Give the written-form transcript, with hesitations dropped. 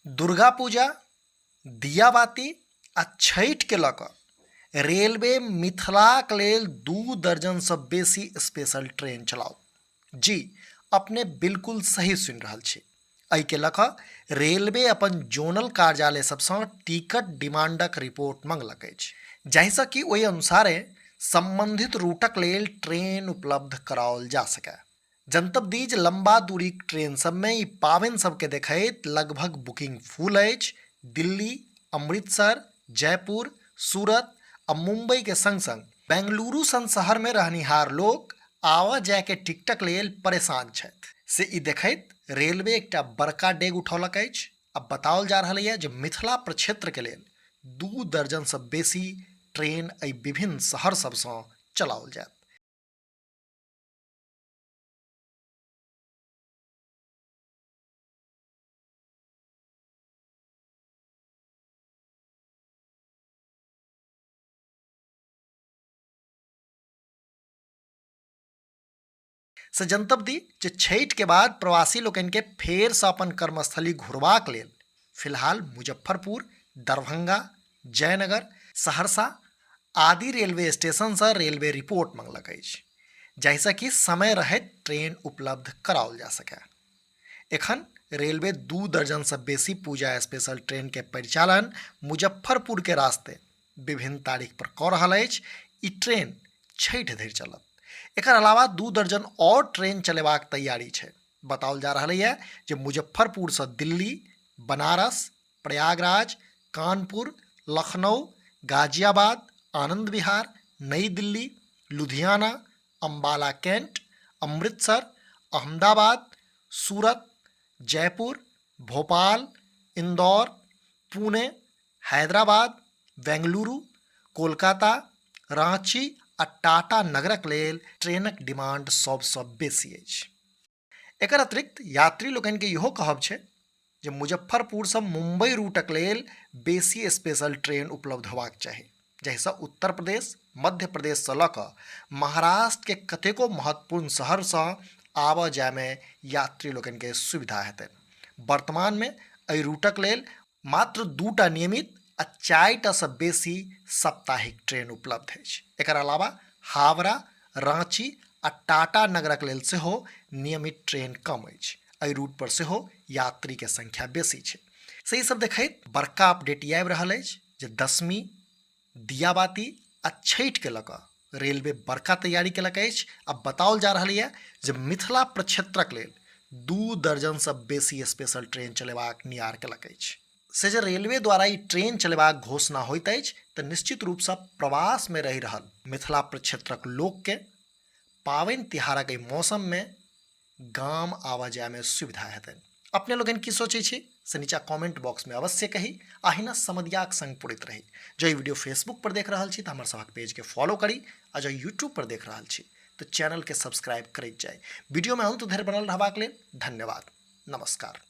दुर्गा पूजा, दियाबाती आ छठिके लऽ कऽ रेलवे मिथिलाक लेल 2 दर्जनसँ बेसी स्पेशल ट्रेन चलाओत। जी, अपने बिल्कुल सही सुनि रहल छी। एहिके लऽ कऽ रेलवे अपन जोनल कार्यालय सभसँ टिकट डिमांडक रिपोर्ट मंगलक अछि, जाहिसँ कि ओहि अनुसारे संबंधित रूटक लेल ट्रेन उपलब्ध कराओल जा सकय। जनतब दी जे लंबा दूरीक ट्रेन सबमे ई पाबनि सबके देखैत लगभग बुकिंग फुल अछि। दिल्ली, अमृतसर, जयपुर, सूरत आ मुंबई के संग संग बेंगलुरु सन शहर मे रहनिहार लोक आबय जाय के टिकटक लेल परेशान छथि। से ई देखैत रेलवे एकटा बड़का डेग उठौलक अछि आ बताओल जा रहल यऽ जे मिथिला प्रक्षेत्र के लेल 2 दर्जन सँ बेसी ट्रेन एहि विभिन्न शहर सब सँ चलाओल जायत। से जनतब दी जे छठि के बाद प्रवासी लोकनि के फेर से अपन कर्मस्थली घुरबाक लेल फिलहाल मुजफ्फरपुर, दरभंगा, जयनगर, सहरसा आदि रेलवे स्टेशन से रेलवे रिपोर्ट मंगलक अछि, जाहिसँ कि समय रहैत ट्रेन उपलब्ध कराओल जा सकय। एखन रेलवे 2 दर्जन से बेसी पूजा स्पेशल ट्रेन के परिचालन मुजफ्फरपुर के रास्ते विभिन्न तारीख पर कऽ रहल अछि। ई ट्रेन छठि धरि चलत। एकर अलावा 2 दर्जन और ट्रेन चलेबाक तैयारी छै। बताओल जा रहल यऽ जे मुजफ्फरपुर से दिल्ली, बनारस, प्रयागराज, कानपुर, लखनऊ, गाजियाबाद, आनंद विहार, नई दिल्ली, लुधियाना, अंबाला कैंट, अमृतसर, अहमदाबाद, सूरत, जयपुर, भोपाल, इंदौर, पुणे, हैदराबाद, बेंगलुरु, कोलकाता, रांची आ टाटा नगरक लेल ट्रेनक डिमांड सबसँ बेसी अछि। एकर अतिरिक्त यात्री लोकनिके इहो कहब छै जे मुजफ्फरपुरसँ मुंबई रूटक लेल बेसी स्पेशल ट्रेन उपलब्ध होबाक चाही, जाहिसँ उत्तर प्रदेश, मध्य प्रदेशसँ लऽ कऽ महाराष्ट्रके कतेको महत्वपूर्ण शहरसँ आबऽ जायमे यात्री लोकनिके सुविधा हेतनि। वर्तमानमे एहि रूटक लेल मात्र 2टा नियमित आ 4टासँ बेसी साप्ताहिक ट्रेन उपलब्ध अछि। एकर अलावा हावड़ा, रांची आ टाटा नगरक लेल सेहो नियमित ट्रेन कम अछि। एहि रूट पर सेहो यात्रीके संख्या बेसी छै। से ई सब देखैत बड़का अपडेट ई आबि रहल अछि जे दशमी, दियाबाती आ छठिके लऽ कऽ रेलवे बड़का तैयारी केलक अछि आ बताओल जा रहल यऽ जे मिथिला प्रक्षेत्रक लेल 2 दर्जनसँ बेसी स्पेशल ट्रेन चलेबाक नियार केलक अछि। से जे रेलवे द्वारा ई ट्रेन चलेबाक घोषणा होइत अछि तऽ निश्चित रूपसँ प्रवासमे रहि रहल मिथिला प्रक्षेत्रक लोकके पाबनि तिहारक एहि मौसममे गाम आबऽ जायमे सुविधा हेतनि। अपने लोकनि की सोचै छी से नीचा कमेंट बॉक्स में अवश्य कही आ अहिना समदियाक संग पुरैत रही। जँ ई वीडियो फेसबुक पर देख रहल छी तऽ हमर सभक पेज के फॉलो करी आ जँ यूट्यूब पर देख रहल छी तऽ चैनल के सब्सक्राइब करैत जाई। वीडियो में अंत धरि बनल रहबाक लेल धन्यवाद। नमस्कार।